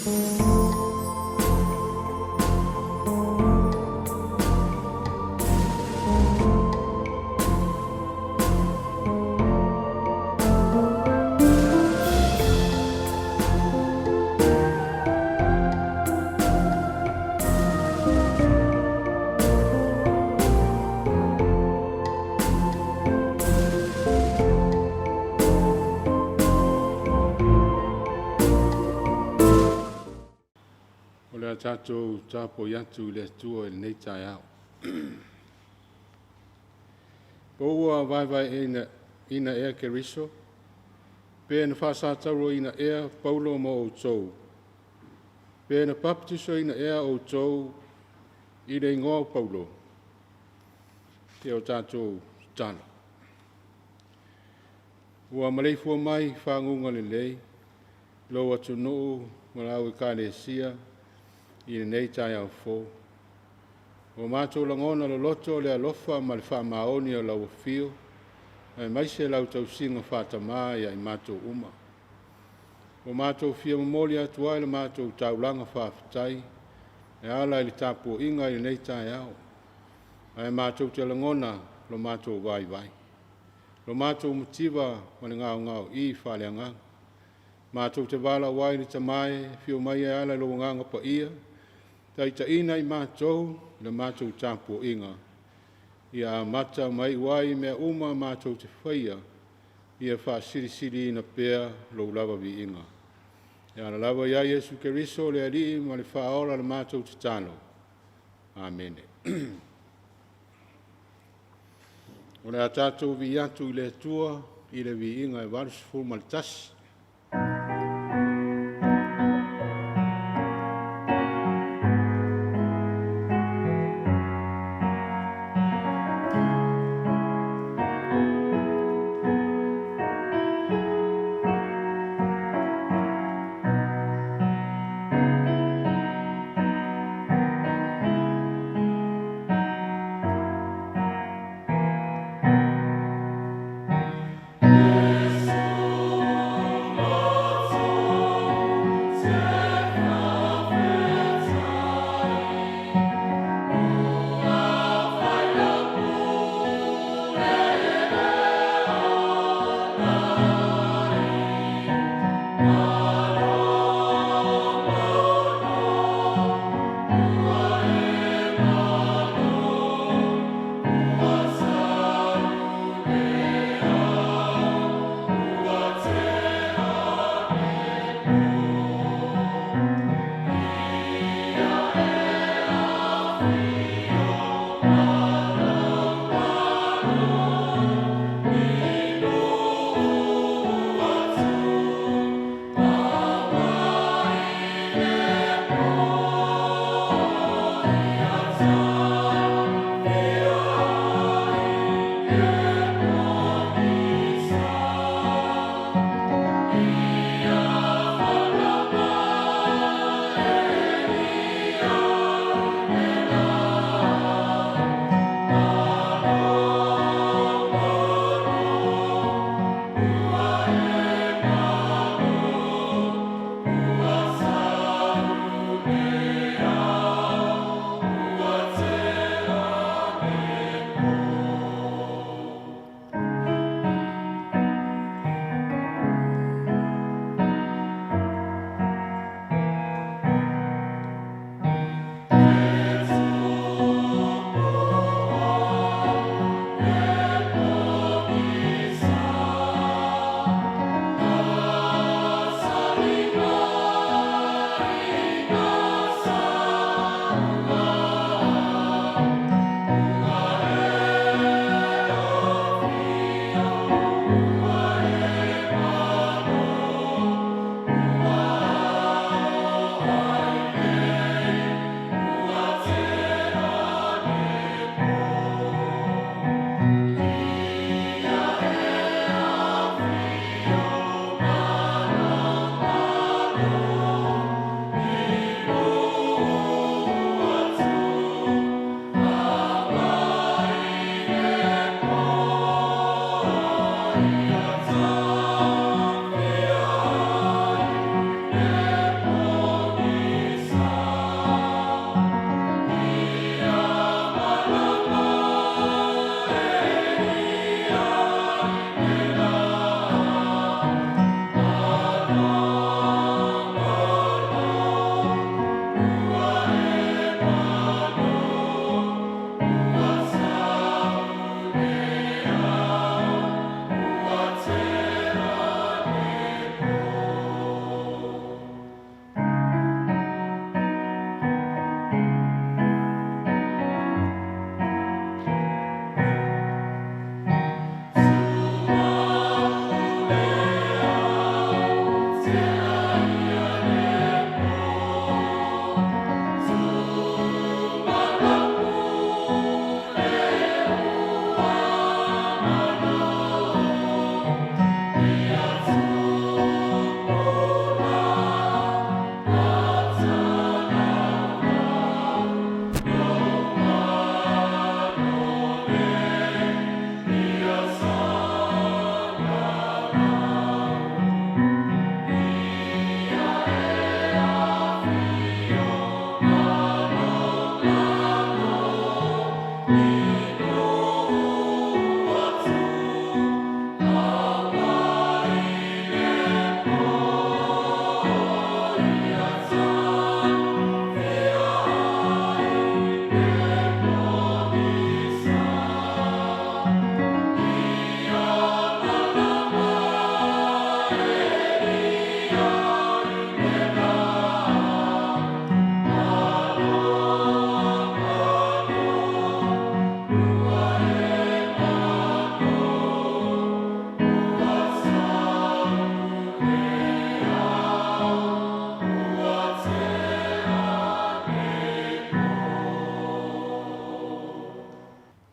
O le a tatou tapuai atu i le Atua i lenei taeao. Po ua vaevaeina ea Keriso? Pe na faasatauaina ea Paulo mo outou? Pe na papatisoina ea outou i le igoa o Paulo? Ia o tatou tatalo. Ua maleifua mai i faguga lelei lou atunuu ma lau Ekalesia i lenei taeao fou. Ua matou lagona loloto le alofa ma le faamaoni o lau afio, aemaise lau tausiga faatamā ia i matou uma. Ua matou fia momoli atu ai le matou taulaga faafetai e ala i le tapuaiga i lenei taeao, ae matou te lagona lo matou vaivai, lo matou mativa ma le gaogaoi faaleagaga. Matou te valaau ai i le Tama e afio mai e ala i lou Agaga Paia, taitaiina i matou i le matou tapuaiga, ia amata ma iu ai i mea uma matou te faia, ia faasilisiliina pea lou lava viiga. E ala lava ia Iesu Keriso le Alii ma le Faaola le matou tatalo. Amene. O le a tatou vii atu i le Atua i le viiga e 81.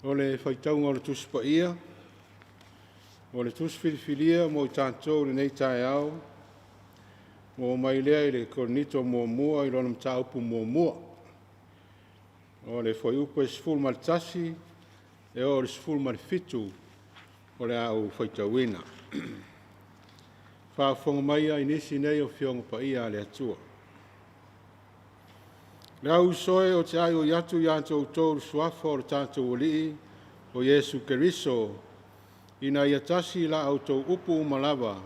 O le faitauga o le Tusi Paia, o le Tusi filifilia mo i tatou i lenei taeao, ua oo mai lea i le Korinito muamua i lona mataupu muamua. O le fuaiupu e 11 e oo i le 17 o le a ou faitauina. Faafofoga mai i nisi nei o Afioga Paia a le Atua. Le au uso e o te aioi atu ia te outou i le suafa o le tatou Alii o Iesu Keriso, ina ia tasi la outou upu uma lava,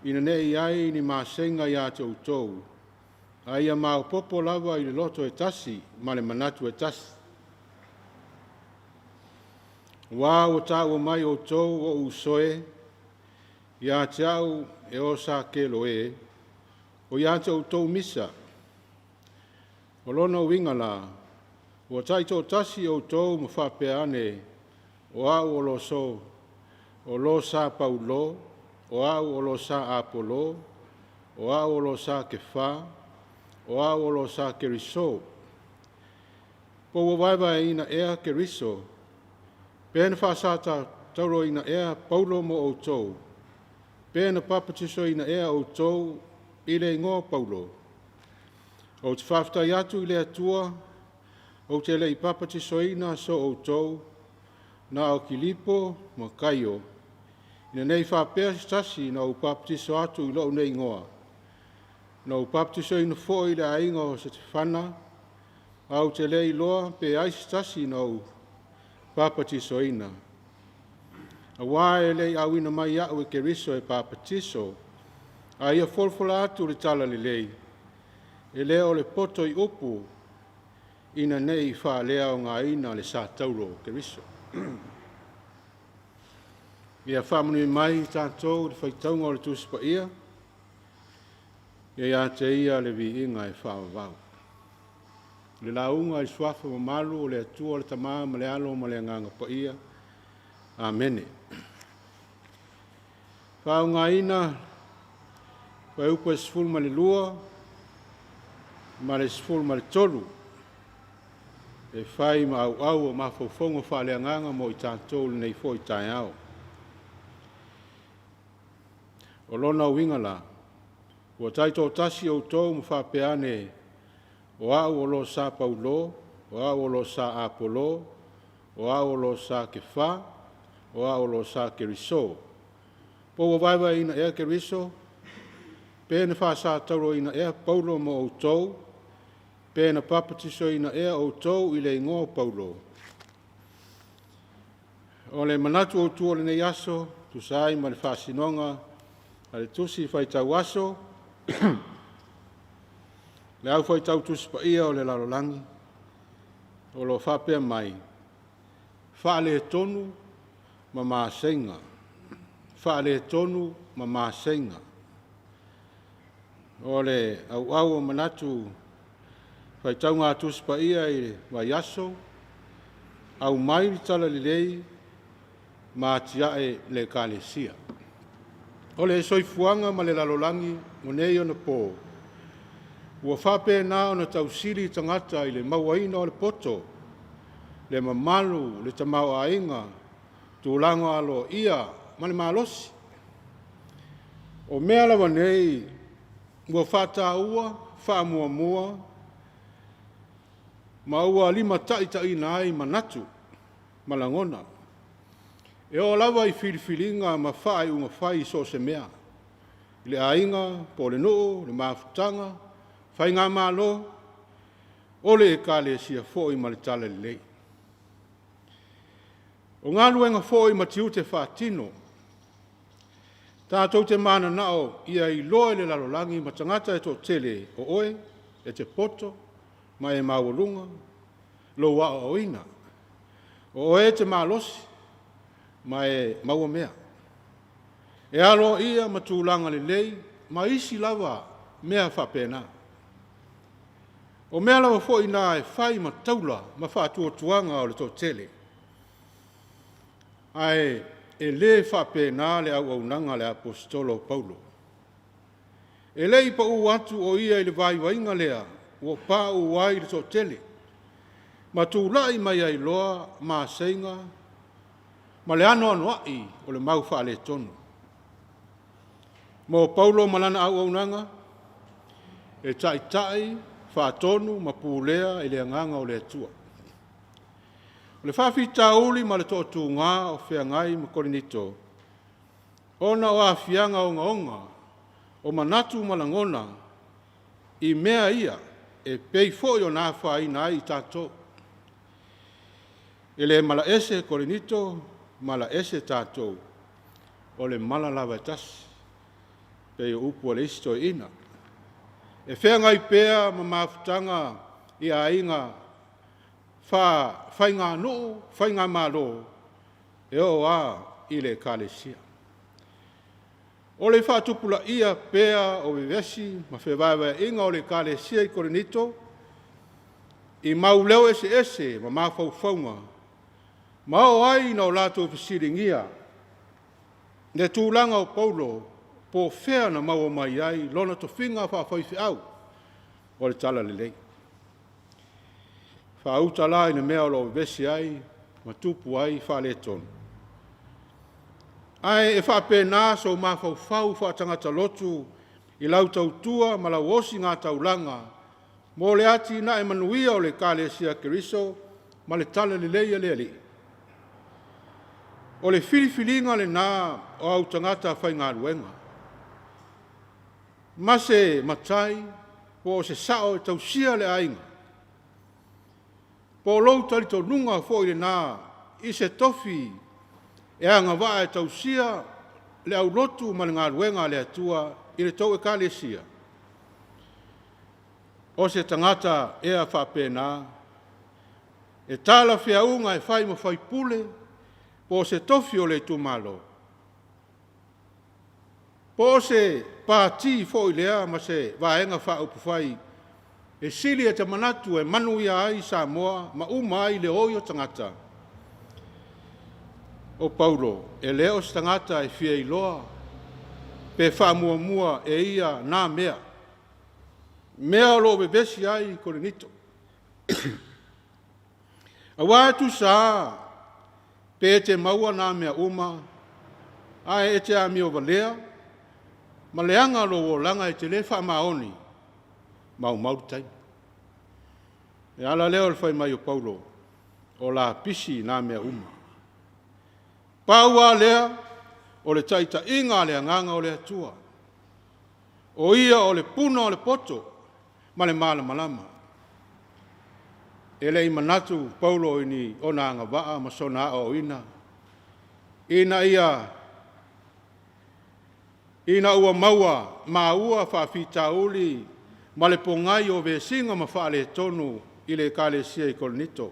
ina ne i i ai ni masega ia te outou, a ia maopoopo lava i le loto e tasi ma le manatu e tasi. Aua ua taua mai outou o ou uso e, ia te au e o sa kelo e, o ia te outou misa. O lona uiga la, ua taitoatasi outou ma faapea ane, o au o lo so, o lo sa Paulo, o au o lo sa Apolo, o au o lo sa Kefa, o au o lo sa Keriso. Po ua vaevaeina ea Keriso, pe na faasatauroina ea Paulo mo outou, pe na papatisoina ea outou i le igoa o Paulo. Ou te faafetai atu i le Atua, ou te le i papatisoina so outou, na o Kilipo ma Kaio, ina ne i faapea se tasi na ou papatiso atu i lou nei igoa. Na ou papatisoina foi le aiga o Setefana, a ou te le iloa pe ai se tasi na ou papatisoina. Aua e le i auina mai au e Keriso e papatiso, a ia folafola atu le talalelei, e le o le poto i upu, ina ne i faaleaogaina le sa tauro o Keriso. Ia faamanui mai i tatou le faitauga o le Tusi Paia, ia ia te ia le viiga e faavavau. Le lauga i suafa mamalu o le Atua le Tama ma le Alo ma le Agaga Paia. Amene. Faaaogaina fuaiupu e 12 ma le 13 e fai ma auau o mafaufauga faaleagaga mo i tatou i lenei foi taeao. O lona uiga la, ua taitoatasi outou ma faapea ane, o au o lo sa Paulo, o au o lo sa Apolo, o au o lo sa Kefa, o au o lo sa Keriso. Po ua vaevaeina ea Keriso, pe na faasatauroina ea Paulo mo outou, pe na papatisoina ea outou i le igoa o Paulo. O le manatu autu o lenei aso, tusa ai ma le faasinoga a le tusi faitau aso, le au faitau tusi paia o le lalolagi, o lo o faapea mai, faaletonu ma maseiga, faaletonu ma maseiga. O le auau o manatu faitauga a Tusi Paia i le vaiaso, aumai le talalelei ma atiae le Ekalesia. O le soifuaga ma le lalolagi o nei ona po, ua faapena ona tausili tagata i le mauaina o le poto, le mamalu, le tamaoaiga, tulaga aloaia ma le malosi. O mea lava nei ua faataua faamuamua ma ua limataitaiina ai manatu ma lagona, e oo lava i filifiliga ma faaiuga fai i so o se mea, i le aiga, po o le nuu, le mafutaga, faigamalo, o le Ekalesia foi ma le talalelei. O galuega foi ma tiute faatino, tatou te mananao ia iloa e le lalolagi ma tagata e toatele o oe e te poto ma e maualuga lou aoaoina. O oe e te malosi ma e maua mea. E aloaia ma tulaga lelei ma isi lava mea faapena. O mea lava foi na e fai ma taula ma faatuatuaga o le toatele, ae e le faapena le auaunaga a le Aposetolo o Paulo. E le i pau atu o ia i le vaivaiga lea ua pauu ai le toatele, ma tulai mai ai loa maseiga ma le anoanoai o le mau faaletonu. Mo Paulo ma lana auaunaga, e taitai, faatonu ma pulea e le Agaga o le Atua. O le faafitauli ma le toatuga o feagai ma Korinito, ona o aafiaga ogaoga o manatu ma lagona i mea ia e pei foi ona afaina ai i tatou. E le malaese Korinito, malaese tatou, o le mala lava e tasi, pei o upu a le isi toeaina. E feagai pea ma mafutaga i aiga faafaiganuu, faigamalo, e oo lava i le Ekalesia. O le faatupulaia pea o vevesi ma fevaevaeaiga o le Ekalesia i Korinito, i mau leo eseese ma mafaufauga, ma oo ai ina o latou fesiligia le tulaga o Paulo po o fea na maua mai ai lona tofiga faafaifeau o le talalelei. Faauta la i le mea o lo o vevesi ai ma tupu ai faaletonu. Ae faapena sou mafaufau faatagata lotu i lau tautua ma lau osigataulaga mo le atinae manuia o le Ekalesia a Keriso ma le talalelei a le Alii. O le filifiliga lena o au tagata faigaluega, ma se matai po o se sao e tausia le aiga, po o lou talitonuga foi lena i se tofi e agavaa e tausia le aulotu ma le galuega a le Atua i le tou Ekalesia? O se tagata ea faapena e talafeauga e fai ma faipule po o se tofi o le itumalo? Po o se pati foi lea ma se Vaega Faaupufai e sili e te manatu e manuia ai Samoa ma uma ai le oi o tagata? O Paulo, e le o se tagata e fia iloa pe faamuamua e ia na mea, mea o lo o vevesi ai Korinito. Aua e tusa lava pe e te maua na mea uma ae e te amiovalea ma leaga lou olaga e te le faamaoni, maumau le taimi. O le ala lea o le fai mai o Paulo, o lapisi na mea uma. Pau lava lea o le taitaiga a le Agaga o le Atua. O ia o le puna o le poto ma le malamalama. E le i manatu Paulo i ni ona agavaa ma sona aoaoina ina ua maua faafitauli ma le pogai o vesiga ma faaletonu i le Ekalesia i Korinito.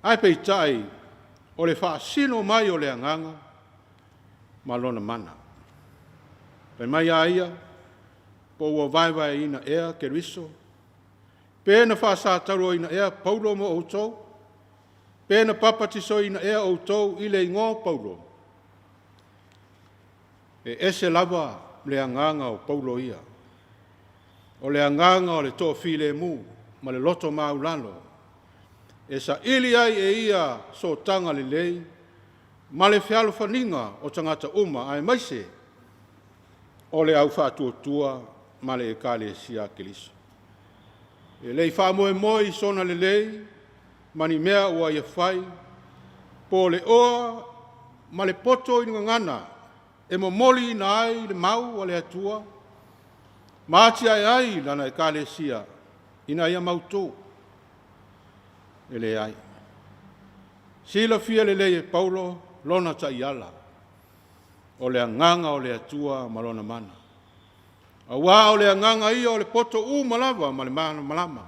Ae peitai, o le faasino mai o le Agaga ma lona mana. Fai mai a ia, po ua vaevaeina ea Keriso? Pe na faasatauaina ea Paulo mo outou? Pe na papatisoina ea outou i le igoa o Paulo? E ese lava le agaga o Paulo ia. O le agaga o le toafilemu ma le loto maualalo, e saili ai e ia sootaga lelei ma le fealofaniga o tagata uma, aemaise o le aufaatuatua ma le Ekalesia a Keriso. E le i faamoemoe i sona lelei ma ni mea ua ia fai, po o le oa ma le poto i le gagana e momoliina ai le mau a le Atua ma atiae ai lana Ekalesia ina ia mautu. E leai. Silafia lelei e Paulo lona taiala, o le agaga o le Atua ma lona mana. Auā o le agaga ia o le poto uma lava ma le malamalama.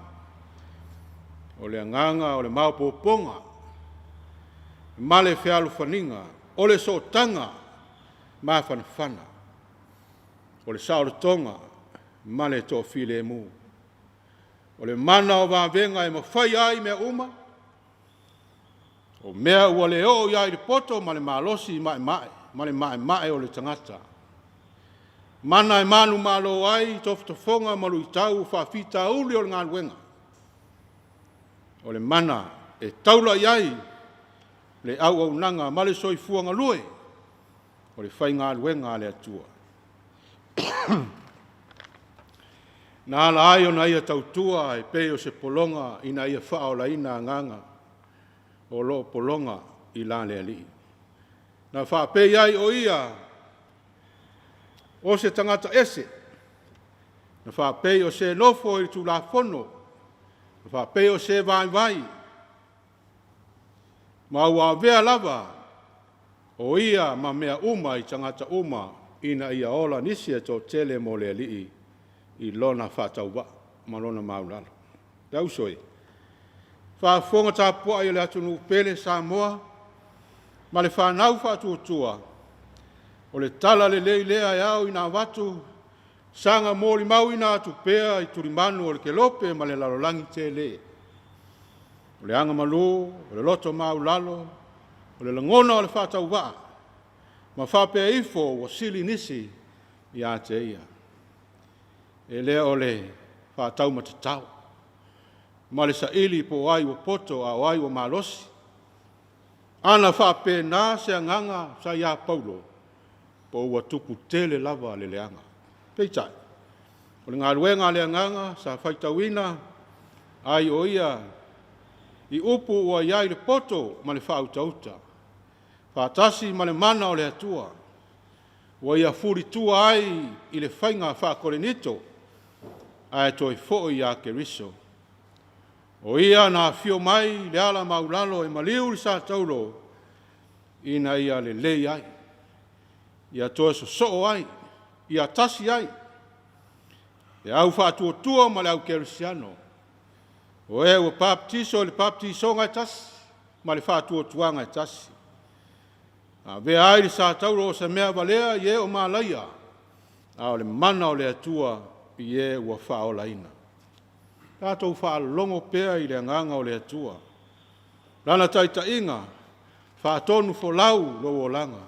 O le agaga o le maopoopoga ma le fealofaniga, o le sootaga mafanafana, o le saolotoga ma le toafilemu. O le mana o vavega e mafaia ai mea uma, o mea ua le oo i ai le poto ma le malosi maemae ma le maemae o le tagata. Mana e manumalo ai tofotofoga ma luitau o faafitauli o le galuega. O le mana e taula i ai le auaunaga ma le soifua galue o le faigaluega a le Atua. Na ala ai ona ia tautua e pei o se pologa ina ia faaolaina agaga o lo o pologa i la le Alii. Na faapei ai o ia o se tagata ese, na faapei o se nofo i le Tulafono, na faapei o se vaivai, ma ua avea lava o ia ma mea uma i tagata uma, ina ia ola nisi e toatele mo le Alii i lona faatauvaa ma lona maualalo. Le uso e, faafofoga tapuai a le atunuu pele Samoa ma le fanau faatuatua, o le tala lelei lea e ao ina avatu, saga molimauina atu pea i tulimanu o le kelope ma le lalolagi tele. O le agamalu, o le loto maualalo, o le lagona o le faatauvaa, ma faapea ifo ua sili nisi ia te ia. E le o le faataumatatao ma le saili po o ai ua poto a o ai ua malosi. A na faapena se agaga sa ia Paulo, po ua tupu tele lava le leaga. Peitai, o le galuega a le agaga sa faitauina ai o ia i upu ua i ai le poto ma le faautauta, faatasi ma le mana o le Atua, ua ia fulitua ai i le faiga faa-Korinito, ae toe foi ia Keriso. O ia na afio mai i le ala maualalo e maliu le sa taulo ina ia lelei ai, ia toe sosoo ai, ia tasi ai le au faatuatua ma le au kerisiano, o e ua papatiso i le papatisoga e tasi ma le faatuatuaga e tasi. Na avea ai le sa taulo o se mea valea i e o malaia, a o le mana o le Atua i e ua faaolaina. Tatou faalogo pea i le agaga o le Atua, Lana taitaiga, faatonufolau lou olaga,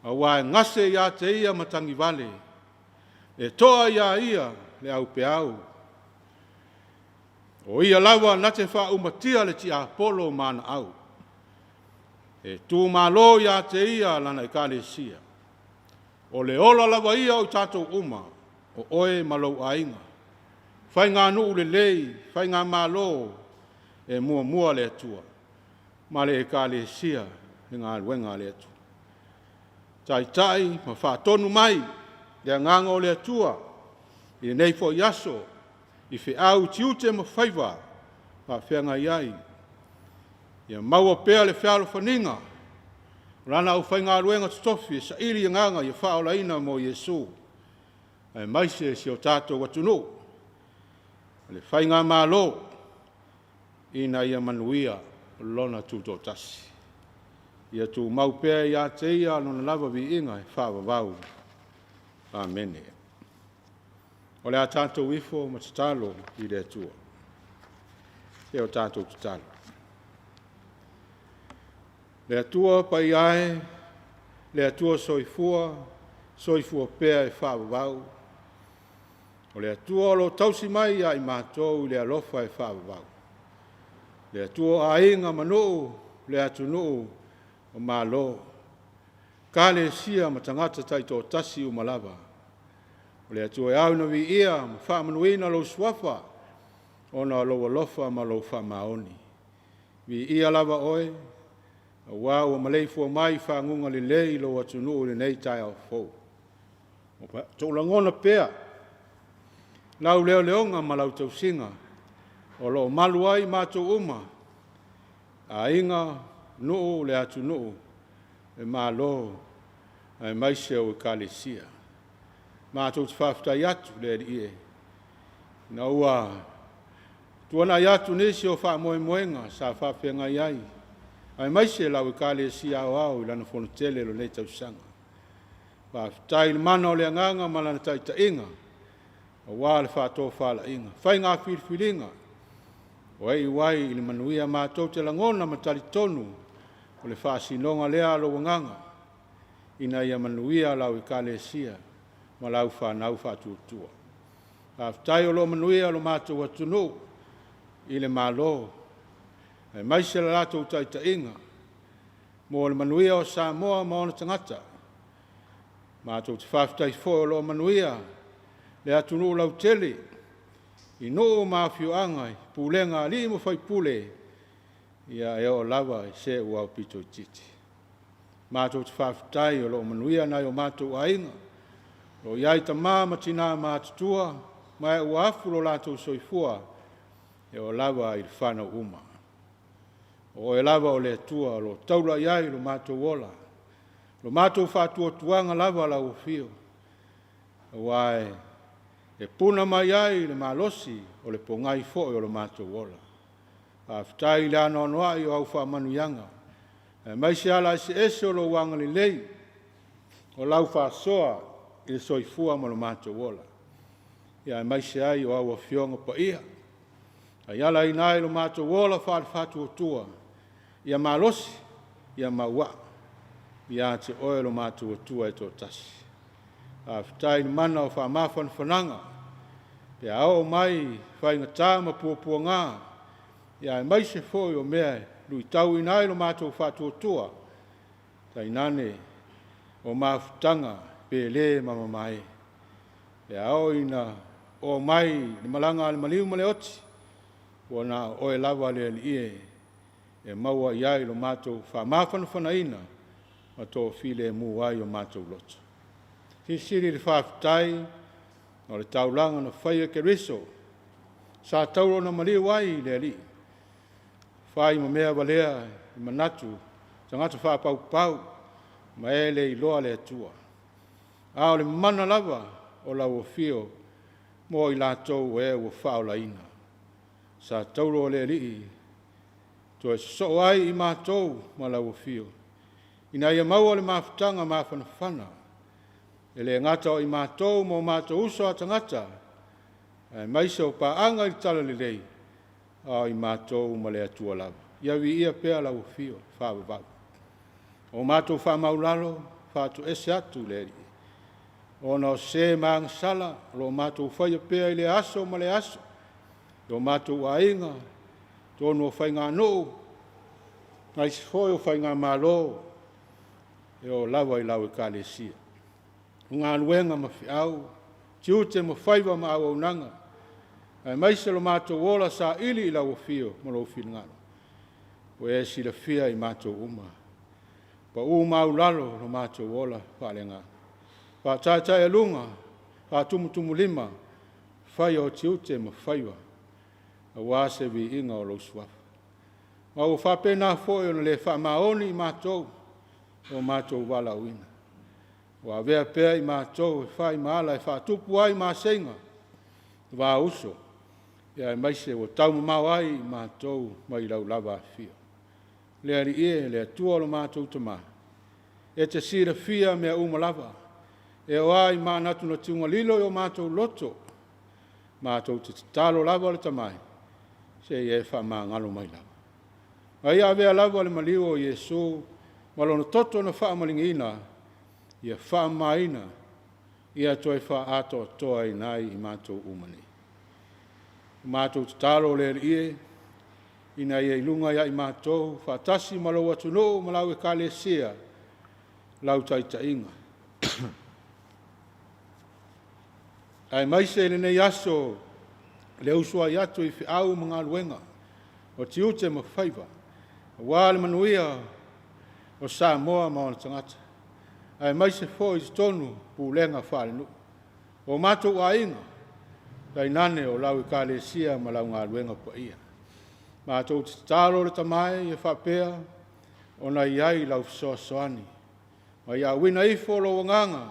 aua e gase ia te ia matagivale, e toa ia ia le aupeau. O ia lava na te faaumatia le tiapolo ma ana au. E tumalo ia te ia lana Ekalesia. O le ola lava ia o i tatou uma, o oe ma lou aiga. Faiganuu lelei, faigamalo, e muamua le Atua ma le Ekalesia i le galuega a le Atua. Taitai ma faatonu mai le agaga o le Atua i lenei foi aso i feau, tiute ma faiva faafeagai ai, ia maua pea le fealofaniga o Lana aufaigaluega totofi e saili agaga ia faaolaina mo Iesu, aemaise si o tatou atunuu, le faigamalo ina ia manuia lona tutoatasi. Ia tumau pea ia te ia lona lava viiga e faavavau. Amene. O le a tatou ifo ma tatalo i le Atua. Se o tatou tatalo. Le Atua paia e, le Atua soifua, soifua pea e faavavau. O le Atua o lo o tausi mai ia i matou i le alofa e faavavau. Le Atua o aiga ma nuu, le atunuu o Malo, Ekalesia ma tagata taitoatasi uma lava. O le Atua e ao ona viia ma faamanuina lou Suafa, ona o lou alofa ma lou faamaoni. Viia lava oe, aua ua maleifua mai i faguga lelei lou atunuu i lenei taeao fou. Ua matou lagona pea lau leoleoga ma lau tausiga, o lo o malu ai matou uma, aiga, nuu, le atunuu, le Malo, aemaise o Ekalesia. Matou te faafetai atu le Alii e, ina ua tuanai atu nisi o faamoemoega sa faafeagai ai, aemaise lau Ekalesia Aoao i lana Fonotele o lenei tausaga. Faafetai i le mana o le Agaga ma lana taitaiga, aua le faatofalaiga, faiga filifiliga, ua iu ai i le manuia. Matou te lagona ma talitonu o le faasinoga lea a lou Agaga, ina ia manuia lau Ekalesia ma lau fanau faatuatua. Faafetai o lo o manuia lo matou atunuu i le Malo, aemaise le latou taitaiga mo le manuia o Samoa ma ona tagata. Matou te faafetai foi o lo o manuia le atunuu lautele i nuu ma afioaga i pulega a alii ma faipule, ia e oo lava i se ua aupito itiiti. Matou te faafetai o lo o manuia nai o matou aiga, o lo o i ai tama ma tina matutua, ma ua afu lo latou soifua, e oo lava i le fanau uma. O oe lava o le Atua o lo o taula i ai lo matou ola, lo matou faatuatuaga lava lau afio, aua e puna mai ai le malosi o le pogai foi o lo matou ola. Faafetai i le anoanoai o au faamanuiaga, aemaise ala eseese o lou agalelei, o lau faasoa i le soifua ma lo matou ola, aemaise ai o au Afioga Paia, e taialaina ai lo matou ola faale-faatuatua, ia malosi, ia mauaa ia te oe lo matou Atua e toatasi. Faafetai i le mana o faamafanafanaga pe a oo mai faigata ma puapuaga, aemaise foi o mea e luitauina ai lo matou faatuatua, tainane o mafutaga pele ma mamae. Pe a oo ina oo mai le malaga a le maliu ma le oti, ua na o oe lava le Alii e, e maua i ai lo matou faamafanafanaina ma toafilemu ai o matou loto. Silisili le faafetai o le taulaga na faia e Keriso, sa taula ona maliu ai le Alii, fai ma mea valea i manatu tagata faapaupau ma e le iloa le Atua. A o le mana lava o lau afio mo i latou o e ua faaolaina. Sa taulo le Alii toe sosoo ai i matou ma lau afio, ina ia maua le mafutaga mafanafana, e le gata o i matou ma o matou uso a tagata, aemaise o paaga i le talalelei, a o i matou ma le Atua lava. Ia viia pea lau afio faavavau. O matou faamaualalo, faatoese atu le Alii, ona o se ma agasala o lo o matou faia pea i lea aso ma lea aso, i o matou aiga, totonu o faiganuu, aemaise foi o faigamalo, e oo lava i lau Ekalesia. O galuega ma feau, tiute ma faiva ma auaunaga, aemaise lo matou ola saili i lau afio ma lou finagalo, ua e silafia i matou uma. Pau maualalo lo matou ola faaleagaga, faataetaealuga, faatumutumulima, faia o tiute ma faiva, aua se viiga o lou Suafa. Ma ua faapena foi ona le faamaoni i matou i lo matou valaauina, ua avea pea i matou e fai ma ala e faatupu ai maseiga, va uso, aemaise ua taumamao ai i matou mai lau lava afifio. Le Alii e, le Atua o lo matou Tama, e te silafia mea uma lava, e oo lava i manatunatuga lilo i o matou loto, matou te tatalo lava le Tama e, se i e faamagalo mai lava. A ia avea lava le maliu o Iesu ma lona toto na faamaligiina, ia faamamaina. Ia toe faaatoatoaina ai i matou uma nei. O matou tatalo le Alii e, ina ia i luga ia i matou faatasi ma lou atunuu ma lau Ekalesia lau taitaiga. Aemaise lenei aso le usu ai atu i feau ma galuega o tiute ma faiva, aua le manuia o Samoa ma ona tagata, aemaise foi i totonu o pulega faalenuu, o matou aiga, tainane o lau Ekalesia ma lau galuega paia. Matou te tatalo le Tama e, ia faapea ona i ai lau fesoasoani, ma ia auina ifo lou Agaga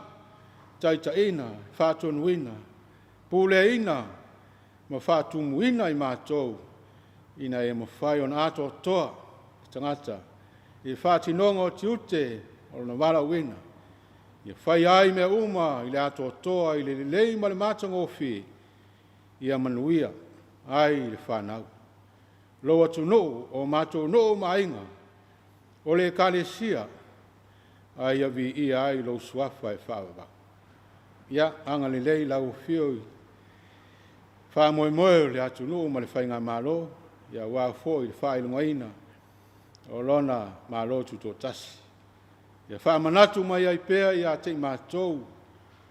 e taitaiina, faatonuina, puleaina ma faatumuina i matou, ina ia mafai ona atoatoa le tagata i le faatinoga o tiute o lona valaauina, ia faia ai mea uma i le atoatoa i le lelei ma le matagofie, ia manuia ai le fanau, lou atunuu, o matou nuu ma aiga, o le Ekalesia, a ia viia ai lou Suafa e faavavau. Ia agalelei i lau Afio i faamoemoe o le atunuu ma le faigamalo, aua foi le faailogaina o lona Malo Tutoatasi. Ia faamanatu mai ai pea ia te i matou,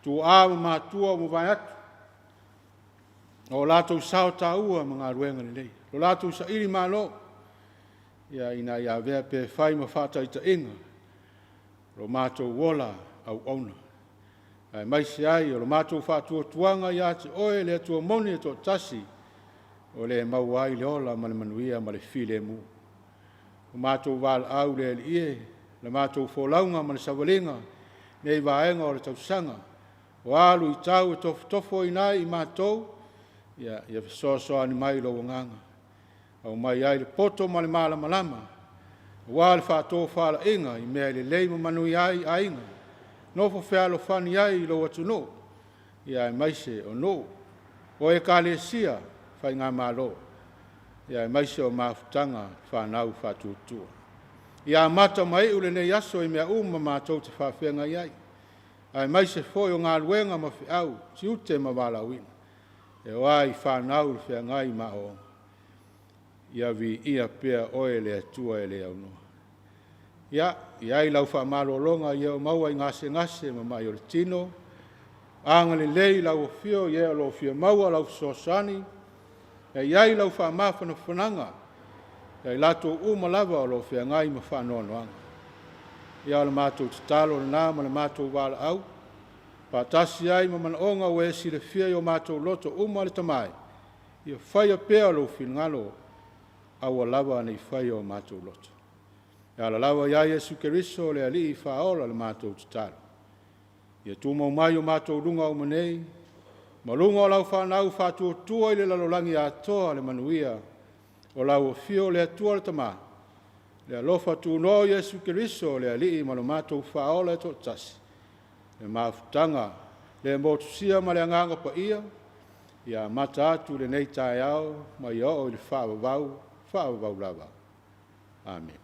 tuaa ma matua ua mavae atu, o latou sao taua ma galuega lelei, lo latou sailimalo, ina ia avea pea e fai ma faataitaiga lo matou ola auauna, aemaise ai o le matou faatuatuaga ia te Oe le Atua moni e toatasi, o le maua ai le ola ma le manuia ma le filemu. O matou valaau le Alii e, le matou folauga ma le savaliga i lenei vaega o le tausaga, o a luitau e tofotofoina ai i matou, ia fesoasoani mai lou Agaga, aumai ai le poto ma le malamalama, aua le faatofalaiga i mea e lelei ma manuia ai aiga, nofo fealofani ai lou atunuu, aemaise o nuu, o Ekalesia, faigamalo, aemaise o mafutaga a fanau faatuatua. Ia amata ma iu lenei aso i mea uma matou te faafeagai ai, aemaise foi o galuega ma feau, tiute ma valaauina, e oo i fanau le feagai ma aoaoga. Ia viia pea Oe le Atua e le aunoa. Ia i ai lau faamalologa i e o maua i gasegase ma mai o le tino, agalelei i lau afio i e o lo o fia maua lau fesoasoani, ia i ai lau faamafanafanaga ia i latou uma lava o lo o feagai ma faanoanoaga. Ia o le matou tatalo lena ma le matou valaau, faatasi ai ma manaoga ua e silafia i o matou loto uma le Tama e, ia faia pea lou finagalo, aua lava ne i faia o matou loto. E ala lava ia Iesu Keriso o le Alii Faaola le matou tatalo. Ia tumau mai o matou luga uma nei, ma luga o lau fanau faatuatua i le lalolagi atoa le manuia o lau afio o le Atua le Tama, le alofa tunoa o Iesu Keriso o le Alii ma lo matou Faaola e toatasi, le mafutaga le motusia ma le Agaga Paia, ia amata atu i lenei taeao ma ia oo i le faavavau, faavavau lava. Amene.